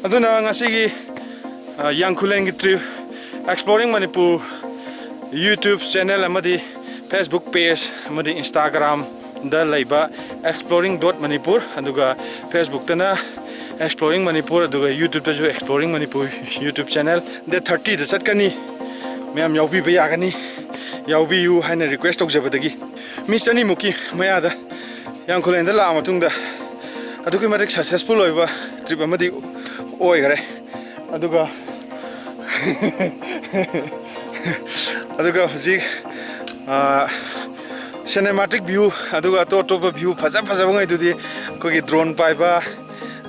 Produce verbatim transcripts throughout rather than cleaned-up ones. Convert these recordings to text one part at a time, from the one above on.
ꯑꯗꯨꯅ ꯉꯁꯤꯒꯤ, ꯑ, ꯌꯥꯡꯈꯨꯂꯦꯟꯒꯤ trip, Exploring Manipur YouTube channel ꯑꯃꯗꯤ Facebook page ꯑꯃꯗꯤ Instagramꯗ ꯂꯩꯕ Exploring dot Manipur, ꯑꯗꯨꯒ Facebookꯇꯅ Exploring Manipur, ꯑꯗꯨꯒ YouTubeꯇꯁꯨ Exploring Manipur YouTube channel꯫ Date thirtyꯗ ꯆꯠꯀꯅꯤ꯫ ꯃꯌꯥꯝ ꯌꯥꯎꯕꯤꯕ ꯌꯥꯒꯅꯤ, ꯌꯥꯎꯕꯤꯌꯨ ꯍꯥꯏꯅ request ꯇꯧꯖꯕꯗꯒꯤ ꯃꯤ ꯆꯅꯤꯃꯨꯛꯀꯤ ꯃꯌꯥꯗ ꯌꯥꯡꯈꯨꯂꯦꯟꯗ ꯂꯥꯛꯑ ꯃꯇꯨꯡꯗ ꯑꯗꯨꯛꯀꯤ ꯃꯇꯤꯛ successful ꯑꯣꯏꯕ trip ꯑꯃꯗꯤ ꯑꯣꯏꯈꯔꯦ꯫ ꯑꯗꯨꯒ ꯑꯗꯨꯒ ꯍꯧꯖꯤꯛ, ꯑ, cinematic view, ꯑꯗꯨꯒ ꯑꯇꯣꯞ ꯑꯇꯣꯞꯄ view ꯐꯖ ꯐꯖꯕ ꯉꯩꯗꯨꯗꯤ ꯑꯩꯈꯣꯏꯒꯤ drone ꯄꯥꯏꯕ,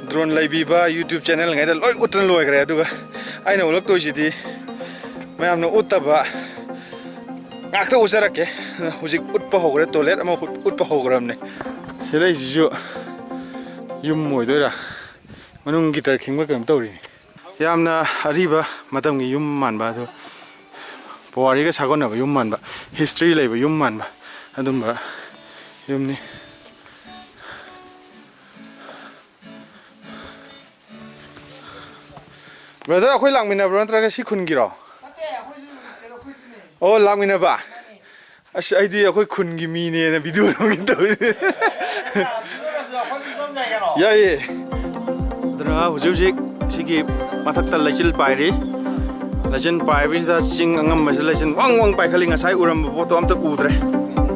drone ꯂꯩꯕꯤꯕ YouTube channel ꯉꯩꯗ ꯂꯣꯏ ꯎꯠꯇꯅ ꯂꯣꯏꯈ꯭ꯔꯦ꯫ ꯑꯗꯨꯒ ꯑꯩꯅ ꯎꯠꯂꯛꯇꯣꯏꯁꯤꯗꯤ ꯃꯌꯥꯝꯅ ꯎꯠꯇꯕ, ꯉꯥꯛꯇ ꯎꯠꯆꯔꯛꯀꯦ꯫ ꯍꯧꯖꯤꯛ ꯎꯠꯄ ꯍꯧꯈ꯭ꯔꯦ, toilet ꯑꯃ ꯎꯠ-, ꯎꯠꯄ ꯍꯧꯈ꯭ꯔꯕꯅꯦ꯫ ꯁꯤ ꯂꯩꯁꯤꯁꯨ ꯌꯨꯝ ꯑꯣꯏꯗꯣꯏꯔꯥ? ꯃꯅꯨꯡ guitar ꯈꯤꯡꯕ ꯀꯩꯅꯣꯝ ꯇꯧꯔꯤ꯫ ꯌꯥꯝꯅ ꯑꯔꯤꯕ ꯃꯇꯝꯒꯤ ꯌꯨꯝ ꯃꯥꯟꯕ, ꯑꯗꯨ ꯄꯨꯋꯥꯔꯤꯒ ꯁꯥꯒꯣꯟꯅꯕ ꯌꯨꯝ ꯃꯥꯟꯕ, history ꯂꯩꯕ ꯌꯨꯝ ꯃꯥꯟꯕ ꯑꯗꯨꯝꯕ ꯌꯨꯝꯅꯤ꯫ Brother, ꯑꯩꯈꯣꯏ ꯂꯥꯛꯃꯤꯟꯅꯕ꯭ꯔꯣ ꯅꯠꯇ꯭ꯔꯒ ꯁꯤ ꯈꯨꯟꯒꯤꯔꯣ? ꯅꯠꯇꯦ, ꯑꯩꯈꯣꯏꯁꯨ ꯀꯩꯅꯣ, ꯑꯩꯈꯣꯏꯁꯨꯅꯦ꯫ ꯑꯣ, ꯂꯥꯛꯃꯤꯟꯅꯕ? ꯑꯁ, ꯑꯩꯗꯤ ꯑꯩꯈꯣꯏ ꯈꯨꯟꯒꯤ ꯃꯤꯅꯦꯅ video ꯅꯝꯒꯦ ꯇꯧꯔꯤ꯫ ꯑꯗꯨꯅ ꯑꯩꯈꯣꯏꯁꯨ ꯑꯗꯨꯝ ꯂꯩꯒꯅꯣ? ꯌꯥꯏꯌꯦ꯫ ꯑꯗꯨꯅ ꯍꯧꯖꯤꯛ ꯍꯧꯖꯤꯛ ꯁꯤꯒꯤ ꯃꯊꯛꯇ ꯂꯩꯆꯤꯜ ꯄꯥꯏꯔꯤ꯫ ꯂꯩꯆꯤꯜ ꯄꯥꯏꯕꯁꯤꯗ ꯆꯤꯡ ꯑꯉꯝꯕꯁꯤꯗ ꯂꯩꯆꯤꯜ ꯋꯥꯡ ꯋꯥꯡ ꯄꯥꯏꯈꯠꯂꯤ꯫ ꯉꯁꯥꯏ ꯎꯔꯝꯕ ꯄꯣꯠꯇꯣ ꯑꯝꯇ ꯎꯗ꯭ꯔꯦ꯫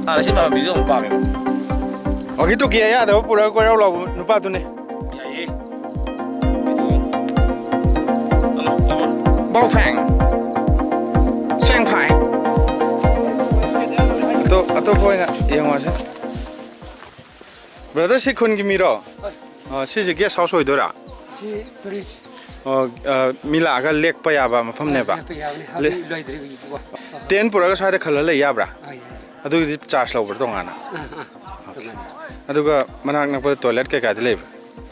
ꯑꯥ, ꯂꯩꯆꯤꯜ ꯄꯥꯏꯕ video ꯑꯃꯨꯛ ꯄꯥꯝꯃꯦ꯫ Walkie talkie ꯑꯌꯥꯗꯕ ꯄꯨꯔꯒ ꯀꯣꯏꯔꯥꯎ ꯂꯥꯎꯕ ꯅꯨꯄꯥꯗꯨꯅꯦ꯫ ꯌꯥꯏꯌꯦ꯫ ꯕꯥꯎꯐꯦꯡ꯫ ꯆꯦꯡꯐꯥꯏ꯫ ꯑꯇꯣꯞ-, ꯑꯇꯣꯞꯄ ꯑꯣꯏꯅ ꯌꯦꯡꯉꯨꯔꯁꯦ꯫ Brother, ꯁꯤ ꯈꯨꯟꯒꯤ ꯃꯤꯔꯣ? ꯍꯣꯏ꯫ ꯑ, ꯁꯤꯁꯦ guest house ꯑꯣꯏꯗꯣꯏꯔꯥ? ꯁꯤ tourist꯫ ꯑꯣ, ꯑ, ꯃꯤ ꯂꯥꯛꯑꯒ ꯂꯦꯛꯄ ꯌꯥꯕ ꯃꯐꯝꯅꯦꯕ? ꯂꯦꯛꯄ ꯌꯥꯕꯅꯤ꯫ ꯂꯦ-, ꯍꯧꯖꯤꯛ ꯂꯣꯏꯗ꯭ꯔꯤꯕꯀꯣ꯫ Tent ꯄꯨꯔꯒ ꯁ꯭ꯋꯥꯏꯗ ꯈꯜꯂ ꯂꯩ ꯌꯥꯕ꯭ꯔꯥ? ꯑꯥ, ꯌꯥꯏ꯫ ꯑꯗꯨꯒꯤꯗꯤ charge ꯂꯧꯕ꯭ꯔꯥ ꯇꯣꯉꯥꯟꯅ? ꯑꯥ, ꯑꯥ, ꯇꯣꯉꯥꯟꯅ꯫ ꯑꯗꯨꯒ ꯃꯅꯥꯛ ꯅꯛꯄꯗ toilet ꯀꯩꯀꯥꯗꯤ ꯂꯩꯕ꯭ꯔꯥ?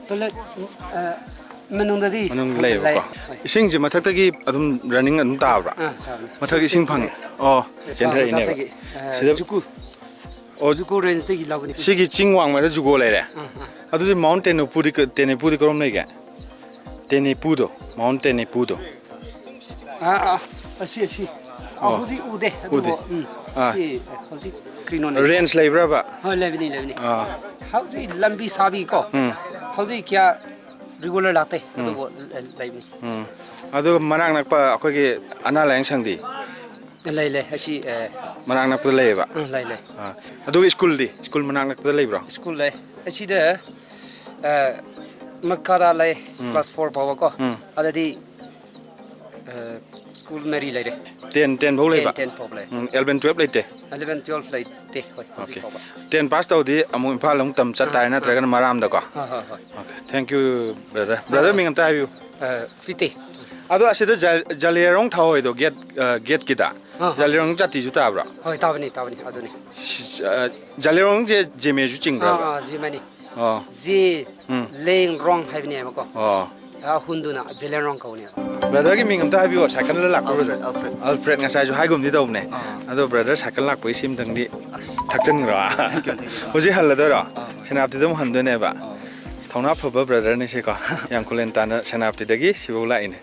Toilet, ꯑ, ꯃꯅꯨꯡꯗꯗꯤ ꯃꯅꯨꯡꯗ ꯂꯩꯌꯦꯕꯀꯣ? ꯂꯩ꯫ ꯍꯣꯏ꯫ ꯏꯁꯤꯡꯁꯦ ꯃꯊꯛꯇꯒꯤ ꯑꯗꯨꯝ running ꯑꯗꯨꯝ ꯇꯥꯕ꯭ꯔꯥ? ꯑꯥ, ꯇꯥꯕꯅꯤ꯫ ꯃꯊꯛ ꯏꯁꯤꯡ ꯐꯪꯉꯦ? ꯑꯣ, ꯑꯥ, ꯆꯦꯟꯊꯔꯛꯏꯅꯦꯕ꯫ ꯃꯊꯛꯇꯒꯤ, ꯑ, ꯁꯤꯗ ꯖꯨꯀꯨ꯫ ꯑꯣ, ꯖꯨꯀꯨ rangeꯇꯒꯤ ꯂꯧꯕꯅꯤ꯫ ꯁꯤꯒꯤ ꯆꯤꯡ ꯋꯥꯡꯃꯗ ꯖꯨꯀꯣ ꯂꯩꯔꯦ? ꯑꯥ, ꯑꯥ꯫ ꯑꯗꯨꯗꯤ Mount ꯇꯦꯅꯨꯄꯨꯗꯤ ꯀ-, ꯇꯦꯅꯨꯄꯨꯗꯤ ꯀꯔꯣꯝ ꯂꯩꯒꯦ? ꯇꯦꯅꯦꯄꯨꯗꯣ, ꯃꯥꯎꯟ ꯇꯦꯅꯦꯄꯨꯗꯣ꯫ ꯑꯥ ꯑꯥ ꯑꯁꯤ ꯑꯁꯤ ꯑꯥ, ꯑꯣ꯫ ꯍꯧꯖꯤꯛ ꯎꯗꯦ ꯎꯗꯦ꯫ ꯑꯗꯨꯕꯨ ꯎꯝ ꯑꯥ꯫ ꯁꯤ ꯍꯧꯖꯤꯛ ꯀꯔꯤꯅꯣꯅꯦ꯫ ꯔꯦꯟꯖ ꯂꯩꯕ꯭ꯔꯕ? ꯍꯣꯏ ꯂꯩꯕꯅꯤ ꯂꯩꯕꯅꯤ꯫ ꯑꯥ꯫ ꯍꯧꯖꯤꯛ ꯂꯝꯕꯤ ꯁꯥꯕꯤꯀꯣ꯫ ꯎꯝ꯫ ꯍꯧꯖꯤꯛ ꯀꯌꯥ ꯔꯤꯒꯨꯂꯔ ꯂꯥꯛꯇꯦ ꯑꯗꯨꯕꯨ ꯂꯩꯕꯅꯤ꯫ ꯎꯝ꯫ ꯑꯗꯨꯒ ꯃꯅꯥꯛ ꯅꯛꯄ ꯑꯩꯈꯣꯏꯒꯤ ꯑꯅꯥ ꯂꯥꯏꯌꯦꯡ ꯁꯪꯗꯤ? ꯂꯩ ꯂꯩ ꯑꯁꯤ ꯑꯦ, ꯃꯅꯥꯛ ꯅꯛꯄꯗ ꯂꯩꯌꯦꯕ? ꯎꯝ, ꯂꯩ ꯂꯩ꯫ ꯑꯥ꯫ ꯑꯗꯨꯒ ꯁ꯭ꯀꯨꯜꯗꯤ? ꯁ꯭ꯀꯨꯜ ꯃꯅꯥꯛ ꯅꯛꯄꯗ ꯂꯩꯕ꯭ꯔꯣ? ꯁ꯭ꯀꯨꯜ ꯂꯩ ꯑꯁꯤꯗ ꯑꯦ, ꯃꯈꯥꯗ ꯂꯩ꯫ ꯎꯝ꯫ ꯀ꯭ꯂꯥꯁ ꯐꯣꯔ ꯐꯥꯎꯕꯀꯣ꯫ ꯎꯝ꯫ ꯑꯗꯨꯗꯤ ꯑꯦ, ꯁ꯭ꯀꯨꯜ ꯃꯔꯤ ꯂꯩꯔꯦ꯫ ꯇꯦꯟ, ꯇꯦꯟ ꯐꯥꯎ ꯂꯩꯕ? ꯇꯦꯟ ꯐꯥꯎꯕ ꯂꯩ꯫ ꯎꯝ, ꯑꯦꯂꯚꯦꯟ, ꯇꯨꯌꯦꯜꯞ ꯂꯩꯇꯦ? ꯑꯦꯂꯚꯦꯟ ꯇꯨꯌꯦꯜꯞ ꯂꯩꯇꯦ ꯍꯣꯏ ꯍꯧꯖꯤꯛ ꯑꯣꯀꯦ꯫ ꯐꯥꯎꯕ꯫ ꯇꯦꯟ ꯄꯥꯁ ꯇꯧꯗꯤ ꯑꯃꯨꯛ ꯏꯝꯐꯥꯜ ꯑꯃꯨꯛ ꯇꯝ ꯆꯠ ꯇꯥꯔꯦ, ꯑꯥ, ꯅꯠꯇ꯭ꯔꯒꯅ ꯃꯔꯥꯝꯗꯀꯣ? ꯍꯣꯏ ꯍꯣꯏ ꯍꯣꯏ꯫ Okay, thank you brother. Brother ꯃꯤꯡ ꯑꯝꯇ ꯍꯥꯏꯕꯤꯌꯨ꯫ ꯑꯦ, ꯐꯤꯇꯦ꯫ ꯑꯗꯣ ꯑꯁꯤꯗ ꯖ-, ꯖꯂꯦꯔꯣꯡ ꯊꯥꯎ ꯍꯣꯏꯗꯣ ꯒꯦꯠ, ꯑ, ꯒꯦꯠꯀꯤꯗ꯫ ꯑꯥ, ꯑꯥ꯫ ꯖꯂꯦꯔꯣꯡ ꯖꯥꯇꯤꯁꯨ ꯇꯥꯕ꯭ꯔꯣ? ꯍꯣꯏ ꯇꯥꯕꯅꯤ ꯇꯥꯕꯅꯤ ꯑꯗꯨꯅꯤ꯫ ꯁꯤ-, ꯑ, ꯖꯂꯦꯔꯣꯡꯁꯦ ꯖꯦꯃꯦꯁꯨ ꯆꯤꯡꯕ꯭ꯔꯕ? ꯑꯥ, ꯑꯥ, ꯖꯤꯃꯅꯤ꯫ ꯑꯣ꯫ ꯖꯤ ꯎꯝ꯫ ꯂꯦꯡ ꯔꯣꯡ ꯍꯥꯏꯕꯅꯦꯕꯀꯣ꯫ ꯑꯣ꯫ ꯑ, ꯍꯨꯟꯗꯨꯅ ꯖꯦꯂꯦꯔꯣꯡ ꯀꯧꯅꯦꯕ꯫ ꯕ꯭ꯔꯗꯔꯒꯤ ꯃꯤꯡ ꯑꯝꯇ ꯍꯥꯏꯕꯤꯌꯣ, ꯁꯥꯏꯀꯜꯗ ꯂꯥꯛꯄ ꯕ꯭ꯔꯗꯔ꯫ Alfred, Alfred. ꯑꯜꯐ꯭ꯔꯦꯗ ꯉꯁꯥꯏꯁꯨ ꯍꯥꯏꯒꯨꯝꯗꯤ ꯇꯧꯕꯅꯦ꯫ ꯑꯥ꯫ ꯑꯗꯣ ꯕ꯭ꯔꯗꯔ ꯁꯥꯏꯀꯜ ꯂꯥꯛꯄꯒꯤ ꯁꯤꯝꯇꯪꯗꯤ ꯑꯁ꯫ ꯊꯛꯆꯟꯈ꯭ꯔꯣ꯫ Thank you, thank you. ꯍꯧꯖꯤꯛ ꯍꯜꯂꯗꯣꯏꯔꯣ? ꯑꯥ, ꯍꯣꯏ꯫ ꯁꯦꯅꯥꯄꯇꯤꯗ ꯑꯃꯨꯛ ꯍꯟꯗꯣꯏꯅꯦꯕ꯫ ꯑꯥ꯫ ꯊꯧꯅꯥ ꯐꯕ ꯕ꯭ꯔꯗꯔꯅꯤꯁꯦꯀꯣ꯫ ꯌꯥꯝ ꯈꯨꯂꯦꯟ ꯇꯥꯅ ꯁꯦꯅꯥꯄꯇꯤꯗꯒꯤ ꯁꯤꯐꯧ ꯂꯥꯛꯏꯅꯦ꯫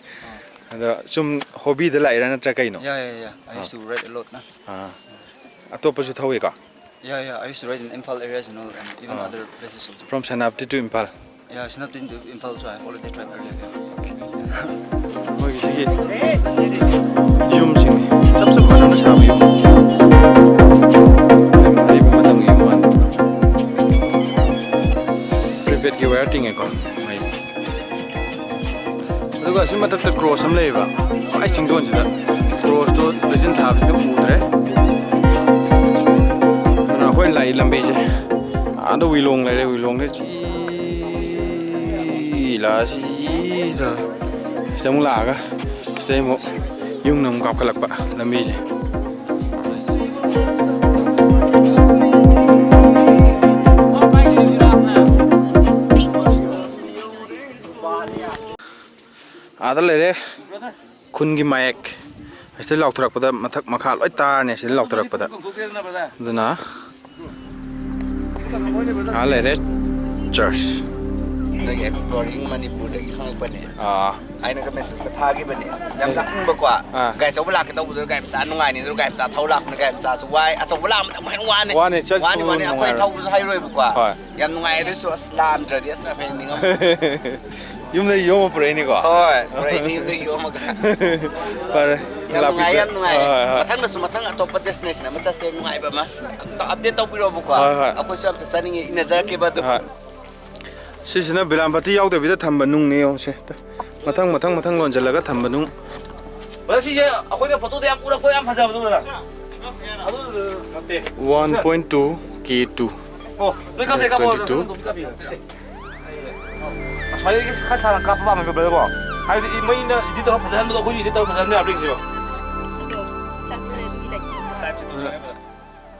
ꯑꯗꯣ ꯁꯨꯝ ꯍꯣꯕꯤꯗ ꯂꯥꯛꯏꯔꯥ ꯅꯠꯇ꯭ꯔꯥ ꯀꯩꯅꯣ? Yeah, yeah, yeah. I used to ride a lot, na. ꯑꯥ꯫ ꯑꯇꯣꯞꯄꯁꯨ ꯊꯧꯋꯤꯀꯣ? Yeah, yeah. I used to ride in Imphal areas and all, and even Ah. other places also. From Senapati to Imphal. Yeah, Senapati to Imphal, so I've already tried earlier. Yeah. ꯃꯣꯏꯒꯤ ꯁꯤꯒꯤ ꯌꯨꯝꯁꯤꯡ ꯆꯞ ꯆꯞ ꯃꯥꯟꯅꯅ ꯁꯥꯕ ꯌꯨꯝ꯫ ꯑꯔꯤꯕ ꯃꯇꯝꯒꯤ ꯌꯨꯝ ꯃꯥꯜꯂꯦ꯫ ꯄ꯭ꯔꯤꯄꯦꯗꯀꯤ ꯋꯥꯌꯔ ꯇꯤꯡꯉꯦꯀꯣ ꯃꯩ꯫ ꯑꯗꯨꯒ ꯑꯁꯤ ꯃꯊꯛꯇ ꯀ꯭ꯔꯣꯁ ꯑꯃ ꯂꯩꯌꯦꯕ, ꯈ꯭ꯋꯥꯏ ꯆꯤꯡꯗꯣꯟꯁꯤꯗ꯫ ꯀ꯭ꯔꯣꯁꯇꯣ ꯂꯩꯆꯤꯟ ꯊꯥꯕꯁꯤꯗ ꯎꯗ꯭ꯔꯦ꯫ ꯑꯗꯨꯅ ꯑꯩꯈꯣꯏꯅ ꯂꯥꯛꯏ ꯂꯝꯕꯤꯁꯦ ꯑꯥꯗ ꯋꯤꯂꯣꯡ ꯂꯩꯔꯦ, ꯋꯤꯂꯣꯡꯗ ꯆꯤ ꯂꯥꯛꯑ ꯁꯤꯗ, ꯁꯤꯗ ꯑꯃꯨꯛ ꯂꯥꯛꯑꯒ ꯁꯤꯗꯩ ꯑꯃꯨꯛ ꯌꯨꯝꯅ ꯑꯃꯨꯛ ꯀꯥꯞꯈꯠꯂꯛꯄ ꯂꯝꯕꯤꯁꯦ꯫ ꯑꯥꯗ ꯂꯩꯔꯦ ꯈꯨꯟꯒꯤ ꯃꯥꯌꯦꯛ꯫ ꯑꯁꯤꯗ ꯂꯥꯎꯊꯔꯛꯄꯗ ꯃꯊꯛ ꯃꯈꯥ ꯂꯣꯏ ꯇꯥꯔꯅꯤ, ꯑꯁꯤꯗ ꯂꯥꯎꯊꯔꯛꯄꯗ꯫ ꯑꯗꯨꯅ ꯑꯥ ꯂꯩꯔꯦ ꯆꯔꯆ꯫ ꯅꯣꯏꯒꯤ ꯑꯦꯛꯁꯄ꯭ꯂꯣꯔꯤꯡ ꯃꯅꯤꯄꯨꯔꯗꯒꯤ ꯈꯪꯉꯛꯄꯅꯦ꯫ ꯑꯥ꯫ ꯑꯩꯅꯒ ꯃꯦꯁꯦꯖꯀ ꯊꯥꯈꯤꯕꯅꯦ꯫ ꯌꯥꯝ ꯂꯥꯛꯅꯤꯡꯕꯀꯣ꯫ ꯑꯥ꯫ ꯒꯥꯔꯤ ꯑꯆꯧꯕ ꯂꯥꯛꯀꯦ ꯇꯧꯕꯗꯨꯗ ꯒꯥꯔꯤ ꯃꯆꯥ ꯅꯨꯡꯉꯥꯏꯅꯤꯗꯨ, ꯒꯥꯔꯤ ꯃꯆꯥꯁꯨ ꯋꯥꯏ, ꯑꯆꯧꯕ ꯂꯥꯛꯑꯝꯕꯗꯤ ꯑꯃꯨꯛ ꯍꯦꯟꯅ ꯋꯥꯅꯤ꯫ ꯋꯥꯅꯤ, ꯆꯠꯄ ꯋꯥꯅꯤ, ꯋꯥꯅꯤ꯫ ꯑꯩꯈꯣꯏ ꯅꯨꯡꯉꯥꯏꯔꯣꯏ꯫ ꯊꯧꯕꯁꯨ ꯍꯩꯔꯣꯏꯕꯀꯣ꯫ ꯍꯣꯏ꯫ ꯌꯥꯝ ꯅꯨꯡꯉꯥꯏ꯫ ꯑꯗꯨꯁꯨ ꯑꯁ ꯂꯥꯛꯑꯝꯗ꯭ꯔꯗꯤ ꯑꯁ ꯌꯥꯝ ꯍꯦꯟꯅ ꯅꯤꯡꯉꯝꯃꯣꯏ꯫ ꯌꯨꯝꯗ ꯌꯣꯝꯃ ꯄꯨꯔꯛꯏꯅꯤꯀꯣ꯫ ꯍꯣꯏ, ꯄꯨꯔꯛꯏꯅꯤ ꯌꯨꯝꯗ ꯌꯣꯝꯃꯒ꯫ ꯐꯔꯦ꯫ ꯌꯥꯝ ꯅꯨꯡꯉꯥꯏ, ꯂꯥꯛꯄꯤꯕ-, ꯌꯥꯝ ꯅꯨꯡꯉꯥꯏ꯫ ꯍꯣꯏ, ꯍꯣꯏ, ꯍꯣꯏ꯫ ꯃꯊꯪꯗꯁꯨ ꯃꯊꯪ ꯑꯇꯣꯞꯄ ꯗꯦꯁꯇꯤꯅꯦꯁꯟ ꯑꯃ ꯆꯠꯁꯦ, ꯅꯨꯡꯉꯥꯏꯕ ꯑꯃ꯫ ꯑꯝꯇ ꯑꯞꯗꯦꯠ ꯇꯧꯕꯤꯔꯛꯑꯣꯕꯀꯣ꯫ ꯍꯣꯏ, ꯍꯣꯏ꯫ ꯑꯩꯈꯣꯏꯁꯨ ꯌꯥꯝ ꯆꯠꯆꯅꯤꯡꯉꯦ, ꯏꯟꯅꯖꯔꯛꯀꯦꯕ ꯑꯗꯨ꯫ ꯍꯣꯏ꯫ ꯁꯤꯁꯤꯅ ꯕꯤꯂꯥꯝꯄꯇꯤ ꯌꯥꯎꯗꯕꯤꯗ ꯊꯝꯕ ꯅꯨꯡꯅꯦ ꯌꯦꯡꯉꯨꯁꯦ꯫ ꯃꯊꯪ, ꯃꯊꯪ, ꯃꯊꯪ ꯂꯣꯟꯁꯤꯜꯂꯒ ꯊꯝꯕ ꯅꯨꯡ꯫ ꯕ꯭ꯔꯗꯔ, ꯁꯤꯁꯦ ꯑꯩꯈꯣꯏꯅ ꯐꯣꯇꯣꯗ ꯌꯥꯝ ꯎꯔꯛꯄ ꯌꯥꯝ ꯐꯖꯕꯗꯣ, ꯕ꯭ꯔꯗꯔ꯫ ꯑꯗꯨ ꯅꯠꯇꯦ꯫ One point two K two꯫ ꯑꯣ, ꯅꯣꯏ ꯀꯛꯁꯦ ꯀꯥꯞꯄꯣ, twenty two꯫ ꯕ꯭ꯔꯗꯔ, ꯀꯥꯞꯄꯤꯌꯣ꯫ ꯑꯁ, ꯍꯧꯖꯤꯛ ꯈꯔ ꯁꯥꯡꯅ ꯀꯥꯞꯄ ꯄꯥꯝꯃꯦꯕ, ꯕ꯭ꯔꯗꯔꯀꯣ꯫ ꯍꯥꯏꯕꯗꯤ ꯃꯩꯅ ꯏꯗꯤꯠ ꯇꯧꯔ ꯐꯖꯍꯟꯕꯗꯣ ꯑꯩꯈꯣꯏꯁꯨ ꯏꯗꯤꯠ ꯇꯧꯔ ꯐꯖꯍꯟꯕ ꯌꯥꯕ꯭ꯔꯥ ꯌꯦꯡꯁꯤꯕ꯫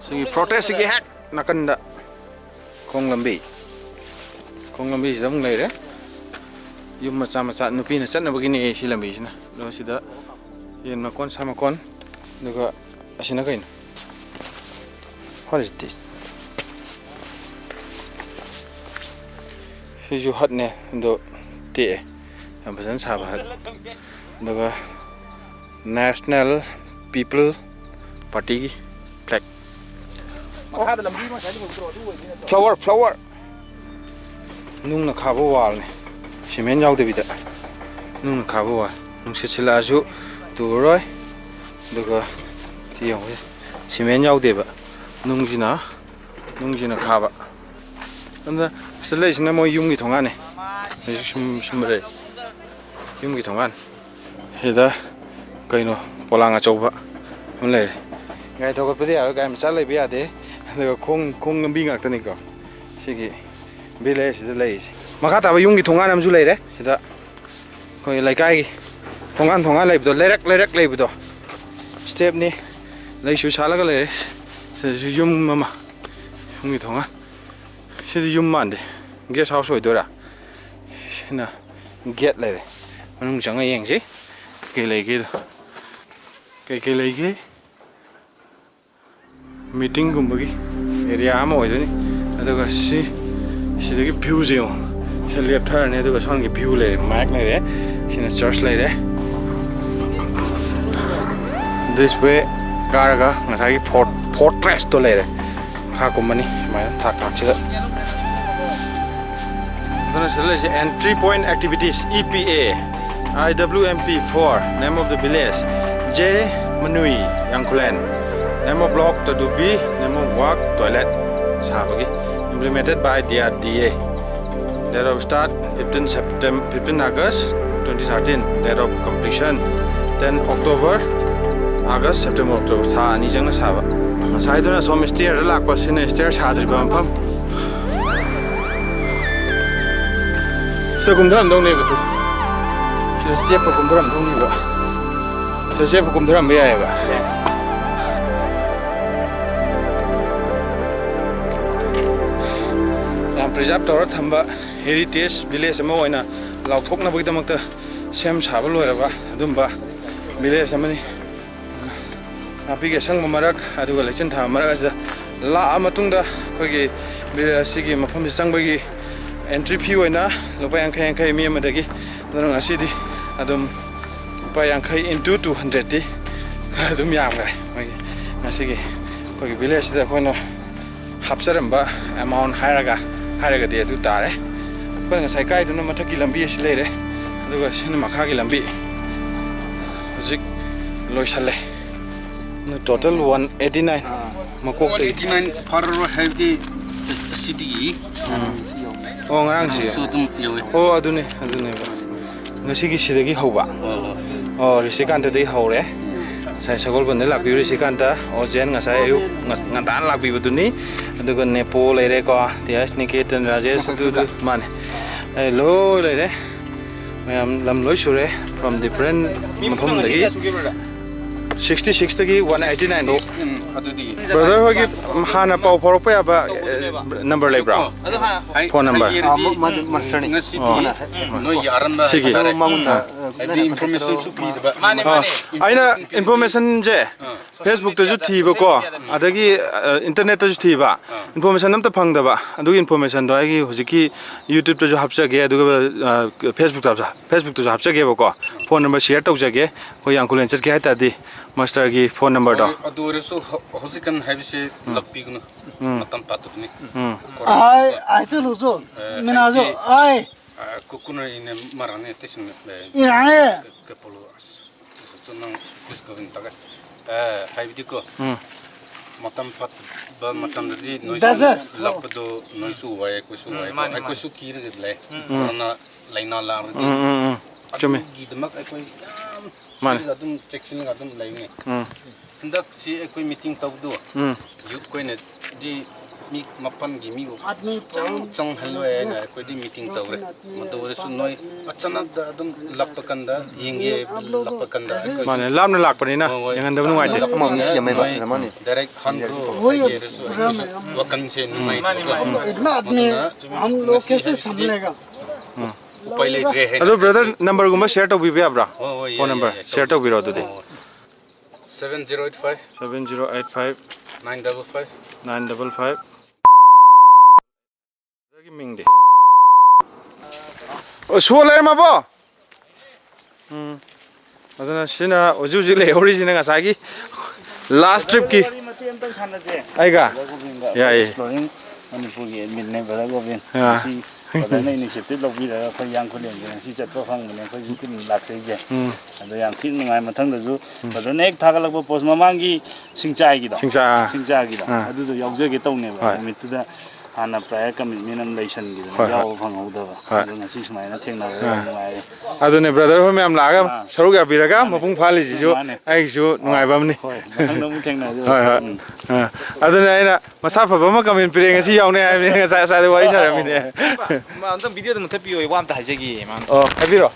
ꯁꯤꯒꯤ ꯐꯣꯔꯇ꯭ꯔꯦꯁꯁꯤꯒꯤ ꯍꯦꯛ ꯅꯥꯀꯟꯗ ꯈꯣꯡ ꯂꯝꯕꯤ꯫ ꯈꯣꯡ ꯂꯝꯕꯤꯁꯤꯗ ꯑꯃꯨꯛ ꯂꯩꯔꯦ꯫ ꯌꯨꯝ ꯃꯆꯥ ꯃꯆꯥ ꯅꯨꯄꯤꯅ ꯆꯠꯅꯕꯒꯤꯅꯦ ꯁꯤ ꯂꯝꯕꯤꯁꯤꯅ꯫ ꯑꯗꯣ ꯁꯤꯗ ꯌꯦꯟ ꯃꯀꯣꯟ, ꯁꯥ ꯃꯀꯣꯟ, ꯑꯗꯨꯒ ꯑꯁꯤꯅ ꯀꯩꯅꯣ? What is this? ꯁꯤꯁꯨ ꯍꯠꯅꯦ, ꯑꯗꯣ ꯇꯦꯛꯑꯦ꯫ ꯌꯥꯝ ꯐꯖꯅ ꯁꯥꯕ ꯍꯠ꯫ ꯑꯗꯨꯒ National People Party ꯒꯤ flag꯫ ꯃꯈꯥꯗ ꯂꯝꯕꯤ ꯑꯃ ꯉꯁꯥꯏꯗ ꯎꯗ꯭ꯔꯣ? ꯑꯗꯨ ꯑꯣꯏꯗꯣꯏ ꯅꯠꯇ꯭ꯔꯣ? Flower, flower꯫ ꯅꯨꯡꯅ ꯈꯥꯕ wall ꯅꯤ꯫ ꯁꯤꯃꯦꯟ ꯌꯥꯎꯗꯕꯤꯗ ꯅꯨꯡꯅ ꯈꯥꯕ wall꯫ ꯅꯨꯡꯁꯤꯠ ꯁꯤꯜꯂꯛꯑꯁꯨ ꯇꯨꯔꯔꯣꯏ꯫ ꯑꯗꯨꯒ ꯁꯤ ꯌꯦꯡꯉꯨ, ꯁꯤꯃꯦꯟ ꯌꯥꯎꯗꯦꯕ꯫ ꯅꯨꯡꯁꯤꯅ, ꯅꯨꯡꯁꯤꯅ ꯈꯥꯕ꯫ ꯑꯗꯨꯅ ꯁꯤꯗ ꯂꯩꯁꯤꯅ ꯃꯣꯏ ꯌꯨꯝꯒꯤ ꯊꯣꯡꯒꯥꯟꯅꯦ꯫ ꯍꯧꯖꯤꯛ ꯁꯨꯝ, ꯁꯨꯝ ꯂꯩ꯫ ꯌꯨꯝꯒꯤ ꯊꯣꯡꯒꯥꯟ꯫ ꯁꯤꯗ ꯀꯩꯅꯣ, ꯄꯣꯂꯥꯡ ꯑꯆꯧꯕ ꯑꯃ ꯂꯩꯔꯦ꯫ ꯒꯥꯔꯤ ꯊꯧꯒꯠꯄꯗꯤ ꯌꯥꯔꯣꯏ, ꯒꯥꯔꯤ ꯃꯆꯥ ꯂꯩꯕ ꯌꯥꯗꯦ꯫ ꯑꯗꯨꯒ ꯈꯣꯡ, ꯈꯣꯡ ꯂꯝꯕꯤ ꯉꯥꯛꯇꯅꯤꯀꯣ ꯁꯤꯒꯤ village ꯁꯤꯗ ꯂꯩꯔꯤꯁꯦ꯫ ꯃꯈꯥ ꯇꯥꯕ ꯌꯨꯝꯒꯤ ꯊꯣꯡꯒꯥꯟ ꯑꯃꯁꯨ ꯂꯩꯔꯦ ꯁꯤꯗ꯫ ꯑꯩꯈꯣꯏ ꯂꯩꯀꯥꯏꯒꯤ ꯊꯣꯡꯒꯥꯟ, ꯊꯣꯡꯒꯥꯟ ꯂꯩꯕꯗꯣ, ꯂꯩꯔꯛ, ꯂꯩꯔꯛ ꯂꯩꯕꯗꯣ, step ꯅꯤ꯫ ꯂꯩꯁꯨ ꯁꯥꯠꯂꯒ ꯂꯩꯔꯦ꯫ ꯁꯤꯗꯁꯨ ꯌꯨꯝ ꯑꯃ, ꯌꯨꯝꯒꯤ ꯊꯣꯡꯒꯥꯟ꯫ ꯁꯤꯗꯤ ꯌꯨꯝ ꯃꯥꯟꯗꯦ, guest house ꯑꯣꯏꯗꯣꯏꯔꯥ? ꯁꯤꯅ gate ꯂꯩꯔꯦ꯫ ꯃꯅꯨꯡ ꯆꯪꯉ ꯌꯦꯡꯁꯤ ꯀꯩ ꯂꯩꯒꯦꯗꯣ꯫ ꯀꯩ ꯀꯩ ꯂꯩꯒꯦ? Meeting ꯒꯨꯝꯕꯒꯤ area ꯑꯃ ꯑꯣꯏꯗꯣꯏꯅꯤ꯫ ꯑꯗꯨꯒ ꯁꯤ, ꯁꯤꯗꯒꯤ view ꯁꯦ ꯌꯦꯡꯉꯣ꯫ ꯁꯤ ꯂꯦꯞꯊꯔꯅꯤ, ꯑꯗꯨꯒ ꯁꯣꯝꯒꯤ ꯚ꯭ꯌꯨ ꯂꯩꯔꯦ, ꯃꯥꯏꯛ ꯂꯩꯔꯦ, ꯁꯤꯅ ꯆꯔꯆ ꯂꯩꯔꯦ꯫ ꯗꯤꯁ ꯋꯦ ꯀꯥꯔꯒ ꯉꯁꯥꯏꯒꯤ ꯐꯣꯔꯠ, ꯐꯣꯔꯇ꯭ꯔꯦꯁꯇꯣ ꯂꯩꯔꯦ꯫ ꯃꯈꯥ ꯀꯨꯝꯃꯅꯤ ꯁꯨꯃꯥꯏꯅ ꯊꯥꯛ ꯊꯥꯛꯁꯤꯗ꯫ ꯑꯗꯨꯅ ꯁꯤꯗ ꯂꯩꯔꯤꯁꯦ entry point activities, E P A, I W M P four, name of the village, J Manui, Yangkhulen, name of block, Tadubi, name of work, toilet ꯁꯥꯕꯒꯤ, implemented by D R D A. Date of start fifteen September, fifteen August twenty thirteen. Date of completion ten October, August, September, October, ꯊꯥ ꯑꯅꯤ ꯆꯪꯅ ꯁꯥꯕ꯫ ꯉꯁꯥꯏꯗꯨꯅ ꯁꯣꯝ stairꯗ ꯂꯥꯛꯄ, ꯁꯤꯅ stair ꯁꯥꯗ꯭ꯔꯤꯕ ꯃꯐꯝ꯫ ꯁꯤꯗ ꯀꯨꯝꯊꯔꯝꯗꯧꯅꯦꯕ, ꯇꯨ꯫ ꯁꯤꯗ ꯆꯦꯞꯄ ꯀꯨꯝꯊꯔꯝꯗꯧꯅꯦꯕ꯫ ꯁꯤꯗ ꯆꯦꯞꯄ ꯀꯨꯝꯊꯔꯝꯕ ꯌꯥꯏꯑꯕ꯫ ꯌꯥꯝ preserve ꯇꯧꯔ ꯊꯝꯕ heritage village ꯑꯃ ꯑꯣꯏꯅ ꯂꯥꯎꯊꯣꯛꯅꯕꯒꯤꯗꯃꯛꯇ ꯁꯦꯝ ꯁꯥꯕ ꯂꯣꯏꯔꯕ ꯑꯗꯨꯝꯕ village ꯑꯃꯅꯤ꯫ ꯅꯥꯄꯤꯒꯤ ꯑꯁꯪꯕ ꯃꯔꯛ, ꯑꯗꯨꯒ ꯂꯩꯆꯤꯟ ꯊꯥꯕ ꯃꯔꯛ ꯑꯁꯤꯗ ꯂꯥꯛꯑ ꯃꯇꯨꯡꯗ ꯑꯩꯈꯣꯏꯒꯤ ꯁꯤꯒꯤ ꯃꯐꯝꯁꯤ ꯆꯪꯕꯒꯤ entry fee ꯑꯣꯏꯅ ꯂꯨꯄꯥ ꯌꯥꯡꯈꯩ ꯌꯥꯡꯈꯩ ꯃꯤ ꯑꯃꯗꯒꯤ꯫ ꯑꯗꯨꯅ ꯉꯁꯤꯗꯤ ꯑꯗꯨꯝ ꯂꯨꯄꯥ ꯌꯥꯡꯈꯩ into two hundredꯇꯤ ꯑꯗꯨꯝ ꯌꯥꯝꯈ꯭ꯔꯦ꯫ ꯃꯣꯏꯒꯤ ꯉꯁꯤꯒꯤ ꯑꯩꯈꯣꯏꯒꯤ villageꯁꯤꯗ ꯑꯩꯈꯣꯏꯅ ꯍꯥꯞꯆꯔꯝꯕ amount ꯍꯥꯏꯔꯒ, ꯍꯥꯏꯔꯒꯗꯤ ꯑꯗꯨ ꯇꯥꯔꯦ꯫ ꯑꯩꯈꯣꯏꯅ ꯉꯁꯥꯏ ꯀꯥꯏꯗꯨꯅ ꯃꯊꯛꯀꯤ ꯂꯝꯕꯤ ꯑꯁꯤ ꯂꯩꯔꯦ, ꯑꯗꯨꯒ ꯁꯤꯅ ꯃꯈꯥꯒꯤ ꯂꯝꯕꯤ꯫ ꯍꯧꯖꯤꯛ ꯂꯣꯏꯁꯜꯂꯦ꯫ Total one eighty nine꯫ ꯃꯀꯣꯛꯇꯒꯤ꯫ Eighty nine ꯐꯥꯔꯔꯣꯏ ꯍꯥꯏꯕꯗꯤ ꯑꯁꯤꯗꯒꯤ ꯑꯣ, ꯉꯔꯥꯡꯁꯤ꯫ ꯁꯨ ꯑꯗꯨꯝ ꯌꯧꯋꯦ꯫ ꯑꯣ, ꯑꯗꯨꯅꯦ, ꯑꯗꯨꯅꯦꯕ꯫ ꯉꯁꯤꯒꯤ ꯁꯤꯗꯒꯤ ꯍꯧꯕ꯫ ꯍꯣꯏ, ꯍꯣꯏ꯫ ꯑꯣ, ꯔꯤꯁꯤꯀꯥꯟꯇꯗꯒꯤ ꯍꯧꯔꯦ꯫ ꯉꯁꯥꯏ ꯁꯒꯣꯜꯕꯟꯗ ꯂꯥꯛꯄꯤꯕ ꯔꯤꯁꯤꯀꯥꯟꯇ, ꯑꯣꯖꯦꯟ ꯉꯁꯥꯏ ꯑꯌꯨꯛ ꯉ-, ꯉꯟꯇꯥꯅ ꯂꯥꯛꯄꯤꯕꯗꯨꯅꯤ꯫ ꯑꯗꯨꯒ ꯅꯦꯄꯣ ꯂꯩꯔꯦꯀꯣ, ꯇꯤꯌꯥꯁ ꯅꯤꯀꯦꯇꯟ, ꯔꯥꯖꯦꯁ, ꯑꯗꯨꯗꯨ ꯃꯥꯅꯦ꯫ ꯑꯩ ꯂꯣꯏ ꯂꯩꯔꯦ꯫ ꯃꯌꯥꯝ ꯂꯝ ꯂꯣꯏ ꯁꯨꯔꯦ, from different ꯃꯐꯝꯗꯒꯤ꯫ Sixty sixꯇꯒꯤ one eighty nine ꯐꯥꯎ꯫ ꯎꯝ, ꯑꯗꯨꯗꯤ꯫ Brother ꯍꯣꯏꯒꯤ ꯍꯥꯟꯅ ꯄꯥꯎ ꯐꯥꯎꯔꯛꯄ ꯌꯥꯕ, ꯑꯦ, number ꯂꯩꯕ꯭ꯔꯣ? ꯑꯗꯨ ꯍꯥꯟꯅ ꯍꯥꯏ-, phone number꯫ ꯍꯥꯏꯒꯦꯗꯤ, ꯑꯥ, ꯃ-, ꯃꯗꯨ ꯎꯝ, ꯃꯁꯇꯔꯅꯤ꯫ ꯉꯁꯤꯗꯤ ꯃꯥꯅ ꯍꯥꯏ-, ꯅꯣꯏꯒꯤ ꯑꯔꯟꯕ ꯁꯤꯒꯤ꯫ ꯍꯥꯏꯇꯥꯔꯦ꯫ ꯑꯗꯨ ꯃꯉꯣꯟꯗ, ꯑꯥ꯫ ꯑ, ꯍꯥꯏꯗꯤ information ꯁꯨ ꯄꯤꯗꯕ꯫ ꯃꯥꯅꯦ, ꯑꯥ, ꯃꯥꯅꯦ꯫ ꯑꯩꯅ information ꯁꯦ ꯑꯥ꯫ Facebook ꯇꯁꯨ ꯊꯤꯕꯀꯣ, ꯑꯥ꯫ ꯑꯗꯒꯤ, ꯑ, internet ꯇꯁꯨ ꯊꯤꯕ, ꯑꯥ꯫ Information ꯑꯝꯇ ꯐꯪꯗꯕ꯫ ꯑꯗꯨꯒꯤ information ꯗꯣ ꯑꯩꯒꯤ ꯍꯧꯖꯤꯛꯀꯤ YouTube ꯇꯁꯨ ꯍꯥꯞꯆꯒꯦ, ꯑꯗꯨꯒ, ꯑ, Facebook ꯇ ꯍꯥꯞꯆ-, Facebook ꯇꯁꯨ ꯍꯥꯞꯆꯒꯦꯕꯀꯣ꯫ ꯑꯥ꯫ Phone number share ꯇꯧꯖꯒꯦ꯫ ꯑꯩꯈꯣꯏ ꯌꯥꯡꯈꯨꯂꯦꯟ ꯆꯠꯀꯦ ꯍꯥꯏ ꯇꯥꯔꯗꯤ, master ꯒꯤ phone number ꯗꯣ꯫ ꯍꯣꯏ, ꯑꯗꯨ ꯑꯣꯏꯔꯁꯨ ꯍꯧ-, ꯍꯧꯖꯤꯛꯀꯥꯟ ꯍꯥꯏꯕꯁꯤ ꯎꯝ꯫ ꯂꯥꯛꯄꯤꯒꯅꯨ꯫ ꯎꯝ꯫ ꯃꯇꯝ ꯐꯠꯇꯕꯅꯤ꯫ ꯎꯝ꯫ ꯀꯣꯔꯣꯅꯥ ꯑꯥꯏ, ꯑꯥꯏ ꯆꯠꯂꯨꯆꯣ꯫ ꯑꯦ, ꯃꯤꯅꯥꯖꯣ, ꯍꯥꯏꯕꯗꯤ, ꯑꯥꯏ꯫ ꯑ, ꯀꯨ-, ꯀꯨꯟꯔ ꯏꯅꯦ ꯃꯔꯥꯅꯦ ꯇꯤꯁꯨꯅꯦ, ꯑꯦ, ꯏꯔꯥꯡꯅꯦ꯫ ꯀ-, ꯀ-, ꯄꯣꯂꯣ, ꯑꯁ, ꯇꯤꯁꯨ ꯆꯨ ꯅꯪ please go in ꯇꯥꯒꯦ꯫ ꯑꯦ, ꯍꯥꯏꯕꯗꯤꯀꯣ, ꯎꯝ꯫ ꯃꯇꯝ ꯐꯠꯇꯕ ꯃꯇꯝꯗꯗꯤ ꯅꯣꯏꯁꯨ ꯗꯥꯖꯁ꯫ ꯂꯥꯛꯄꯗꯣ ꯅꯣꯏꯁꯨ ꯋꯥꯏ, ꯑꯩꯈꯣꯏꯁꯨ ꯎꯝ, ꯋꯥꯏ, ꯃꯥꯅꯦ, ꯑꯩꯈꯣꯏꯁꯨ ꯃꯥꯅꯦ꯫ ꯀꯤꯔꯒ ꯂꯩ꯫ ꯎꯝ꯫ ꯀꯣꯔꯣꯅꯥ ꯂꯥꯏꯅꯥ ꯂꯥꯛꯂꯗꯤ ꯎꯝ, ꯎꯝ, ꯎꯝ꯫ ꯆꯨꯝꯃꯤ꯫ ꯑꯗꯨꯒꯤꯗꯃꯛ ꯑꯩꯈꯣꯏ ꯌꯥꯝ ꯃꯥꯅꯦ꯫ ꯁꯤꯔꯒ ꯑꯗꯨꯝ ꯆꯦꯛꯁꯤꯟꯅ ꯑꯗꯨꯝ ꯂꯩꯅꯤ꯫ ꯎꯝ꯫ ꯍꯟꯗꯛꯁꯤ ꯑꯩꯈꯣꯏ meeting ꯇꯧꯕꯗꯣ, ꯎꯝ꯫ Youth ꯈꯣꯏꯅꯗꯤ ꯃꯤ ꯃꯄꯥꯟꯒꯤ ꯃꯤꯕꯨ ꯁꯨꯡꯆꯪ ꯆꯪꯍꯜꯂꯣꯏ ꯍꯥꯏꯅ ꯑꯩꯈꯣꯏꯗꯤ meeting ꯇꯧꯔꯦ꯫ ꯃꯗꯨ ꯑꯣꯏꯔꯁꯨ ꯅꯣꯏ ꯑꯆꯥꯅꯛꯇ ꯑꯗꯨꯝ ꯂꯥꯛꯄ ꯀꯥꯟꯗ ꯌꯦꯡꯒꯦ, ꯂꯥꯛꯄ ꯀꯥꯟꯗ ꯑꯩꯈꯣꯏꯁꯨ ꯃꯥꯅꯦ, ꯂꯥꯞꯅ ꯂꯥꯛꯄꯅꯤꯅ ꯍꯣꯏ, ꯍꯣꯏ꯫ ꯌꯦꯡꯍꯟꯗꯕ ꯅꯨꯡꯉꯥꯏꯇꯦ꯫ ꯂꯥꯞꯅ ꯃꯤ ꯁꯤ ꯌꯥꯝꯃꯦꯕ, ꯅꯣꯏ ꯃꯥꯅꯦ꯫ Direct ꯍꯟꯈ꯭ꯔꯣ ꯍꯥꯏꯒꯦ ꯍꯥꯏꯔꯁꯨ ꯑꯩꯈꯣꯏꯁꯨ ꯋꯥꯈꯜꯁꯦ ꯅꯨꯡꯉꯥꯏꯇꯦꯕ꯫ ꯏꯠꯅ ꯑꯗꯃꯤ ꯑꯗꯨꯅ ꯍꯝ ꯂꯣꯒ ꯉꯁꯤ ꯀꯦꯁꯦ ꯍꯥꯏꯕꯁꯤꯗꯤ ꯁꯝꯂꯦꯒꯥ? ꯎꯝ꯫ ꯎꯄꯥꯏ ꯂꯩꯇ꯭ꯔꯦ ꯍꯥꯏꯅ ꯑꯗꯣ brother, ꯑꯩꯈꯣꯏ number ꯒꯨꯝꯕ share ꯇꯧꯕꯤꯕ ꯌꯥꯕ꯭ꯔꯥ? ꯍꯣꯏ, ꯍꯣꯏ, phone ꯌꯥꯏ, number ꯌꯥꯏ, ꯌꯥꯏ, share ꯇꯧꯕꯤꯔꯣ ꯑꯗꯨꯗꯤ꯫ ꯍꯣꯏ, ꯍꯣꯏ꯫ Seven zero eight five, seven zero eight five, nine double five, nine double five꯫ Brother ꯒꯤ ꯃꯤꯡꯗꯤ? ꯑꯣ, ꯁꯣ ꯂꯩꯔꯝꯃꯕꯣ? ꯎꯝ꯫ ꯑꯗꯨꯅ ꯁꯤꯅ ꯍꯧꯖꯤꯛ ꯍꯧꯖꯤꯛ ꯂꯩꯍꯧꯔꯤꯁꯤꯅ ꯉꯁꯥꯏꯒꯤ last trip ꯀꯤ꯫ ꯋꯥꯔꯤ ꯃꯇꯦꯛ ꯑꯝꯇꯪ ꯁꯥꯟꯅꯁꯦ꯫ ꯑꯩꯒ? Brother ꯒꯣꯕꯤꯟꯒ ꯌꯥꯏꯌꯦ꯫ Exploring ꯃꯅꯤꯄꯨꯔꯒꯤ admin ꯅꯦ brother ꯒꯣꯕꯤꯟ꯫ ꯑꯥ꯫ ꯉꯁꯤ brother ꯅ initiative ꯂꯧꯕꯤꯔꯒ ꯑꯩꯈꯣꯏ ꯌꯥꯡꯈꯨꯂꯦꯟꯁꯦ ꯉꯁꯤ ꯆꯠꯄ ꯐꯪꯕꯅꯦ꯫ ꯑꯩꯈꯣꯏꯁꯨ ꯇꯤꯝ ꯂꯥꯛꯆꯩꯁꯦ꯫ ꯎꯝ꯫ ꯑꯗꯣ ꯌꯥꯝ ꯊꯤꯅ ꯅꯨꯡꯉꯥꯏ꯫ ꯃꯊꯪꯗꯁꯨ ꯎꯝ꯫ Brother ꯅ ꯍꯦꯛ ꯊꯥꯒꯠꯂꯛꯄ post ꯃꯃꯥꯡꯒꯤ ꯁꯤꯡꯆꯥꯏꯒꯤꯗꯣ? ꯁꯤꯡꯆꯥ, ꯑꯥ꯫ ꯁꯤꯡꯆꯥꯒꯤꯗꯣ꯫ ꯑꯥ꯫ ꯑꯗꯨꯗꯣ ꯌꯥꯎꯖꯒꯦ ꯇꯧꯅꯦꯕ꯫ ꯍꯣꯏ꯫ ꯅꯨꯃꯤꯠꯇꯨꯗ ꯍꯥꯟꯅ prior commitment ꯑꯃ ꯂꯩꯁꯟꯈꯤꯗꯅ ꯍꯣꯏ, ꯍꯣꯏ꯫ ꯌꯥꯎꯕ ꯐꯪꯍꯧꯗꯕ꯫ ꯍꯣꯏ꯫ ꯑꯗꯣ ꯉꯁꯤ ꯁꯨꯃꯥꯏꯅ ꯊꯦꯡꯅꯕꯗ ꯌꯥꯝ ꯑꯥ꯫ ꯅꯨꯡꯉꯥꯏꯔꯦ꯫ ꯑꯗꯨꯅꯦ brother ꯍꯣꯏ ꯃꯌꯥꯝ ꯂꯥꯛꯑꯒ ꯑꯥ꯫ ꯁꯔꯨꯛ ꯌꯥꯕꯤꯔꯒ ꯃꯥꯅꯦ꯫ ꯃꯄꯨꯡ ꯐꯥꯍꯜꯂꯤꯁꯤꯁꯨ ꯃꯥꯅꯦ꯫ ꯑꯩꯒꯤꯁꯨ ꯑꯥ꯫ ꯅꯨꯡꯉꯥꯏꯕ ꯑꯃꯅꯤ꯫ ꯍꯣꯏ, ꯃꯊꯪꯗ ꯑꯃꯨꯛ ꯊꯦꯡꯅꯔꯁꯤ꯫ ꯍꯣꯏ, ꯍꯣꯏ꯫ ꯎꯝ꯫ ꯑꯥ꯫ ꯑꯗꯨꯅꯦ ꯑꯩꯅ ꯃꯁꯥ ꯐꯕ ꯑꯃ comment ꯄꯤꯔꯛꯑꯦ, ꯉꯁꯤ ꯌꯥꯎꯅꯤ ꯍꯥꯏꯕꯅꯤ, ꯉꯁꯥꯏ ꯑꯁ꯭ꯋꯥꯏꯗ ꯋꯥꯔꯤ ꯁꯥꯔꯝꯃꯤꯅꯦ꯫ ꯑꯣ꯫ ꯃꯥ ꯑꯝꯇꯪ video ꯗ ꯃꯨꯊꯠꯄꯤꯌꯣ, ꯋꯥ ꯑꯝꯇ ꯍꯥꯏꯖꯒꯦ ꯃꯥꯅ꯫ ꯑꯣ, ꯍꯥꯏꯕꯤꯔꯣ꯫